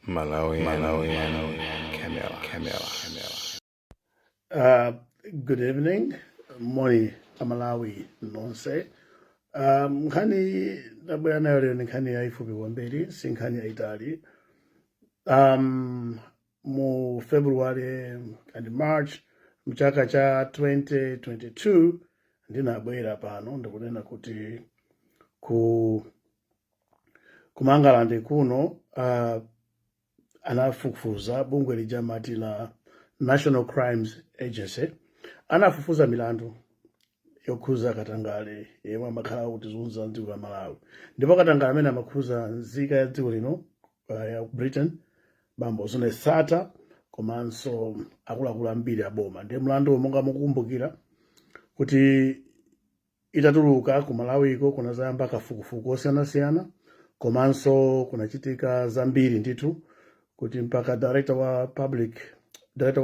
Malawi, Malawi, Camera, Camera, Camera. Good evening, moni Amalawi nonse. Nkhani ndabwera nayo lero ni nkhani yayifupi kwambiri, si nkhani yayitali. Mu February and March mchaka cha 2022 ndinabwera pano ndikunena kuti ku Mangalande kuno anafufuza bungwe lija mati la National Crimes Agency, anafufuza milandu yokhuza katangale yemwe amakhala kutizunza dziko la Malawi, ndipo katangale amene amakhuza nzika ya dziko lino ya Britain, Bambo Zuneth Sattar, komanso akuluakulu ambiri aboma. Ndiye mlandu, monga mukukumbukira, kuti itatuluka ku Malawiko kunazayamba kafukufuku osiyanasiyana, komanso kunachitika zambiri ndithu, kuti mpaka director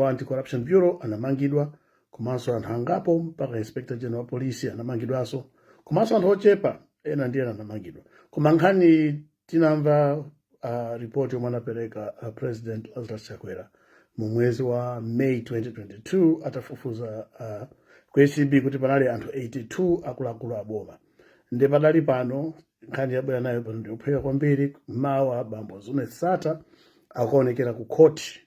wa Anti-Corruption Bureau anamangidwa, komanso anthu angapo, mpaka Inspector General wa polisi anamangidwanso, komanso anthu ochepa ena ndi ena anamangidwa. Koma nkhani tinamva report yomwe anapereka President Lazarus Chakwera mu mwezi wa May 2022, atafufuza ku ACB kuti panali anthu 82 akuluakulu aboma. Ndi padali pano nkhani yabwera nayo pano ndikuphweka kwambiri. Mawa Bambo Zuneth Sattar akuonekera ku court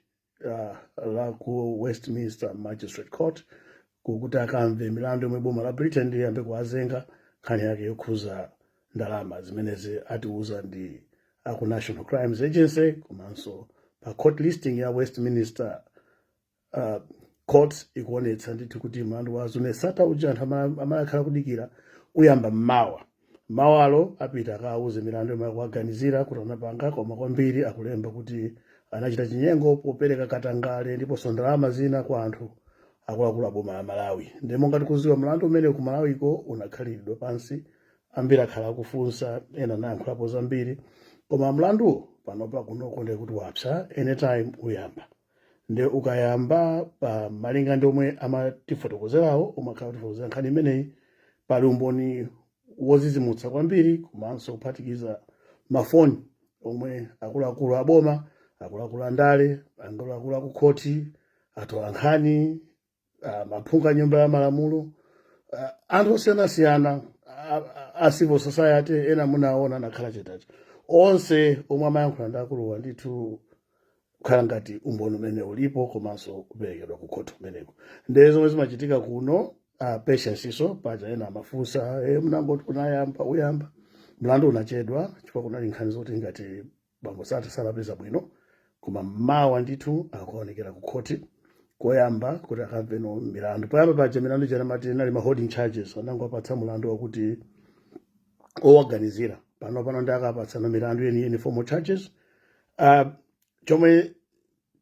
la ku Westminster Magistrate Court kuti akamve milandu yomwe boma la Britain liyambe kuwazenga, nkhani yake yokhuza ndalama zimenezi atiuza ndi aku National Crimes Agency. Komanso pa court listing ya Westminster Court ikuonetsa ndithu kuti mlandu wa Zuneth Sattar uja anthu amakhala kudikira uyamba mmawa. Mawalo apita akawuze milandu yomwe akuwaganizira kuti anapanga, koma kwambiri akulemba kuti anachita chinyengo popereka katangale ndiponso ndalama zina kwa anthu akuluakulu aboma la Malawi. Ndi monga tikuziwa, mlandu umene ku Malawiko unakhaliridwa pansi, ambiri akhala akufunsa, ena anayankhulapo zambiri, koma mlanduwo panopa kunoko ndiye kuti wapsa, anytime uyamba. Ndi ukayamba, pa malinga ndi omwe amatifotokozerawo, omwe akhala kutifotokozera nkhani imeneyi, pali umboni wozizimutsa kwambiri, komanso kuphatikiza mafoni omwe akuluakulu aboma, akuluakulu andale, akuluakulu akukhoti, atola nkhani, maphungu a Nyumba ya Malamulo, anthu osiyanasiyana a civil society, ena munaona anakhala chetacho, onse omwe amayankhula ndi akuluwa ndithu kukhala ngati umboni umene ulipo komanso kuperekedwa ku khoti kumeneko. Ndiye zomwe zimachitika kuno, patience iso paja ena amafunsa, mnangoti unayamba uyamba mlandu unachedwa chifukwa kunali nkhani zoti ngati Bambo Sattar sanapeza bwino, koma mawa ndithu akuonekera ku khoti koyamba kuti akamveno milandu. Poyamba paja milandu ija amati inali ma holding charges, anangowapatsa mlandu wakuti owaganizira. Pano pano ndi akapatsana milandu yeniyeni, formal charges. Chomwe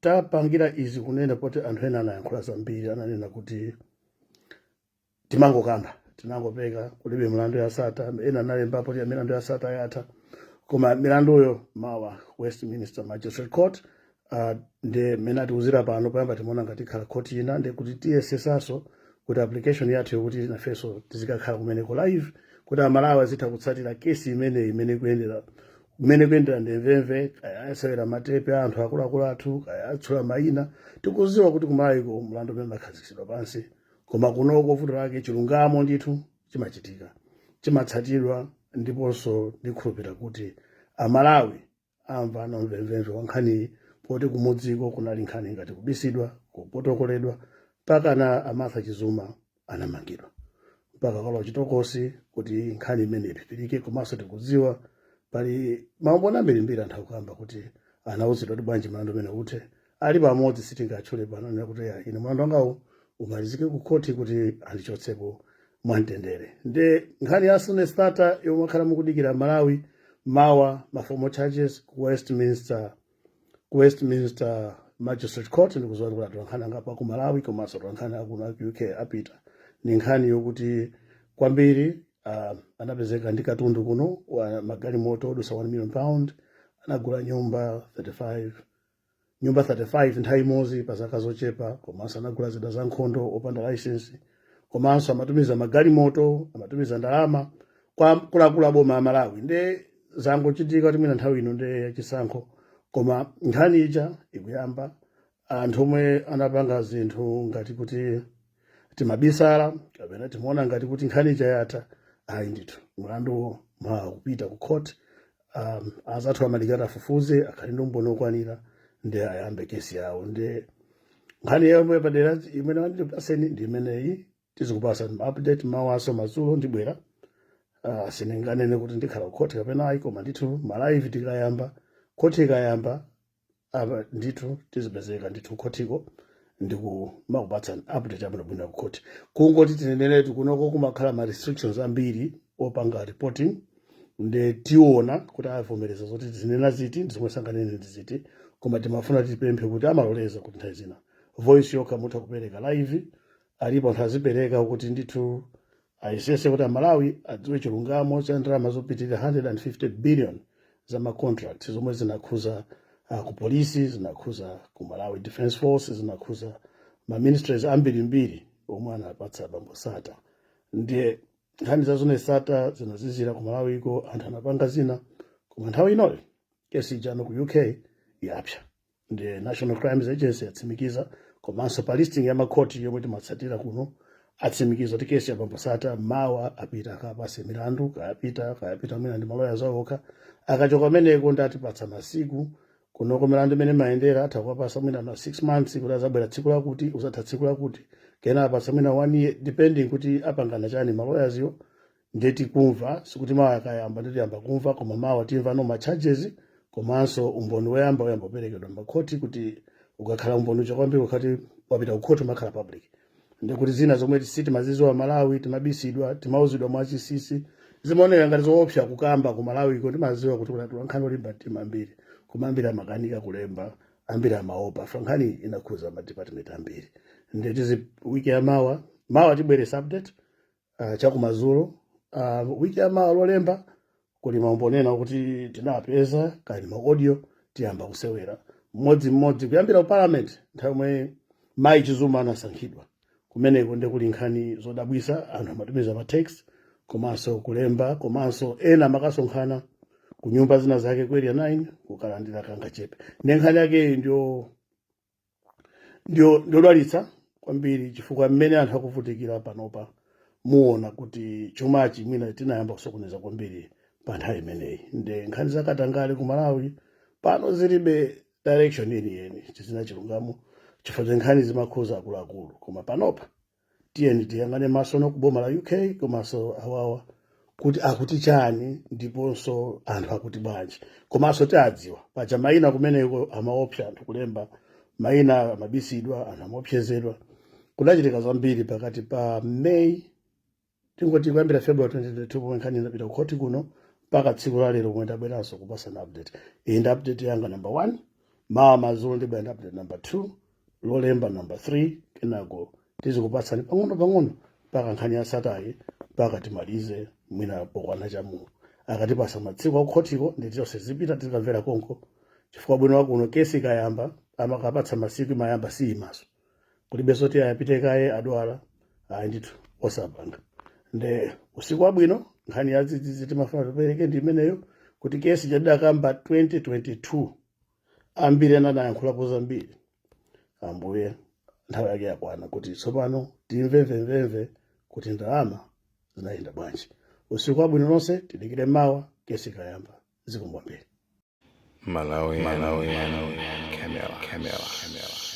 tapangira izi kunena poti anthu ena anayankhula zambiri, ananena kuti timangokamba, tinangopeka, kulibe milandu ya Sattar. Ena analembapo kuti milandu ya Sattar yatha, koma milanduyo mawa Westminster Magistrate Court. Ndi mmene atiuzira pano. Poyamba timaona ngati ikhala court ina, ndi kuti tiyesesaso kuti application yathu yokuti nafenso tizikakhala kumeneko live, kuti Amalawi azitha kutsatira kesi imeneyi imene ikuyendera, kumene kuyendera ndemvemve, kaya asewera matepe a anthu akuluakulu athu, kaya atchula mayina. Tikuziwa kuti kumalawiko mlandu umene unakhazikitsidwa pansi, koma kunoko vuto lake chilungamo ndithu chimachitika, chimatsatidwa, ndiponso ndikhulupirira kuti Amalawi amva namvemvemve wa nkhaniyi, poti kumudziko kunali nkhani ngati kubisidwa, kupotokoledwa, mpaka na a Martha Chizuma anamangidwa, mpaka kalowa chitokosi kuti nkhani imene ipipirike. Komanso tikudziwa pali maumboni ambirimbiri, anthu akukamba kuti anauzidwa kuti bwanji mlandu umene uthe. Ali pamodzi, sitingatchule pano, nena kuti ya ine mlandu wangawu umalizike ku khoti kuti andichotsepo mwamtendere. Ndi nkhani ya Zuneth Sattar yomwe akhala mukudikira Malawi, mawa ma formal charges ku Westminster Magistrate Court. Ndikuziwa kuti atolankhani angapo aku Malawi komanso atolankhani akuno aku UK apita. Ni nkhani yokuti kwambiri anapezeka ndi katundu kuno wa magalimoto odusa £1 million, anagula nyumba 35, nyumba 35 nthawi imodzi pa zaka zochepa, komanso anagula zida za nkhondo opanda license, komanso amatumiza magalimoto, amatumiza ndalama kwa akuluakulu aboma a Malawi. Nde zangochitika kuti mwina nthawi ino nde yachisankho. Koma nkhani ija ikuyamba, anthu omwe anapanga zinthu ngati kuti timabisala kapena timaona ngati kuti nkhani ija yatha, ayi ndithu, mlandu mawa kupita ku court. Azathu amadikira afufuze, akhale ndi umboni okwanira ndi ayambe kesi yawo. Ndi nkhani yomwe padera imene andipaseni ndi imeneyi. Tizikupasa update mawaso madzulo ndibwera. Sindinganene kuti ndikhala ku court kapena ayi, koma ndithu ma live tikayamba, court ikayamba apa, ndithu tizipezeka ndithu khotiko ndikumakupatsani update yabwinobwino ku court. Kungoti tineneretu, kunoko kumakhala ma restrictions ambiri opanga reporting, nde tiona kuti avomereza zoti zinena ziti ndi zomwe sanganene ndi ziti. Koma timafuna tipemphe kuti amaloleza kuti nthawi zina voice yokha mutha kupereka live. Alipo anthu azipereka kuti ndithu ayesese kuti Amalawi adziwe chilungamo cha ndalama zopitirira 150 billion za ma contract zomwe zinakhuza ku polisi, zinakhuza ku Malawi Defence Force, zinakhuza ma ministries ambirimbiri omwe anapatsa bambo Sata. Ndiye nkhani za Zuneth Sattar zinazizira ku Malawiko, anthu anapanga zina, koma nthawi inoyo kesi ijano ku UK yapsa. Ndiye National Crimes Agency yatsimikiza, komanso pa listing ya makhoti yomwe timatsatira kuno atsimikiza kuti kesi ya bambo Sata mawa apita akapase milandu. Kayapita, kayapita mwina ndi maloya zawo okha. Akachoka ameneko ndi atipatsa masiku. Kunoko milandu imene mayendera atha kuwapasa mwina na 6 months kuti azabwera tsiku lakuti, uzatha tsiku lakuti, kena apatsa mwina one year, depending kuti apangana chani maloyaziwo. Ndeti kumva sikuti mawa akayamba nditiyamba kumva, koma mawa timva no ma charges komanso umboni woyamba woyamba uperekedwa m'makhoti, kuti ukakhala umboni uja kwambiri ukhati wapita ku khoti umakhala public. Ndikuti zina zomwe sitimaziziwa Malawi, timabisidwa, timauzidwa mwachinsinsi, zimaoneka ngati zoopsa kukamba ku Malawiko. Timaziwa kuti kunatula nkhani olimba mtima ambiri, koma ambiri amakanika kulemba, ambiri amaopa fa nkhani inakhuza ma department ambiri. Ndetizi wiki ya mawa, mawa tibweresa update chakumadzulo. Wiki ya mawa Lolemba kuli maumboni ena kuti tinapeza kali ma audio, tiyamba kusewera mmodzimmodzi kuyambira ku parliament nthawi yomwe mayi Chizuma anasankhidwa. Kumeneko ndi kuli nkhani zodabwisa, anthu amatumiza ma text komanso kulemba, komanso ena amakasonkhana ku nyumba zina zake ku Area 9 kukalandira kangachepe. Ndi nkhani yake ndio ndodwalitsa kwambiri, chifukwa mmene anthu akuvutikira panopa, muona kuti chumachi mwina tinayamba kusokoneza kwambiri pa nthawi imeneyi. Nde nkhani zakatangale ku Malawi pano zilibe direction yeniyeni, chizina chilungamo, chifukwa cha nkhani zimakhuza akuluakulu. Koma panopa tiyeni tiyang'ane maso no kuboma la UK komanso awawa kuti akuti chani, ndiponso anthu akuti bwanji. Komanso tiadziwa paja mayina kumeneko amaopsa anthu kulemba mayina, amabisidwa, anthu amaopsezedwa. Kudachitika zambiri pakati pa May, tingoti kuyambira February 2022 pomwe nkhani inapita ku khoti kuno, mpaka tsiku la lero pomwe ndabweranso kupasana update. Iyi ndi update yanga number one. Mawa madzulo ndibwera ndi update number two, Lolemba number three. Kenako tizikupatsani pang'ono pang'ono mpaka nkhani ya Satayi, mpaka timalize mwina pokwana chamu akatipasa matsiku akukhotiko. Ndi tonse zipita tikamvera konko, chifukwa bwino wakuno kesi ikayamba amakapatsa masiku, imayamba siyimaso, kulibe zoti ayapite kaye adwala, ayi ndithu osapanga. Nde usiku wabwino. Nkhani ya zidzidzi timafuna tipereke ndi imeneyo, kuti kesi chadakamba 2022, ambiri ena anayankhulapo zambiri. Ambuye nthawi yake yakwana kuti tsopano timve mvemvemve kuti ndalama zinayenda bwanji. Usiku wabwino nonse, tidikire mawa kesi ikayamba. Zikomo kwambiri. Malawi, Malawi, Camera, Camera, Camera.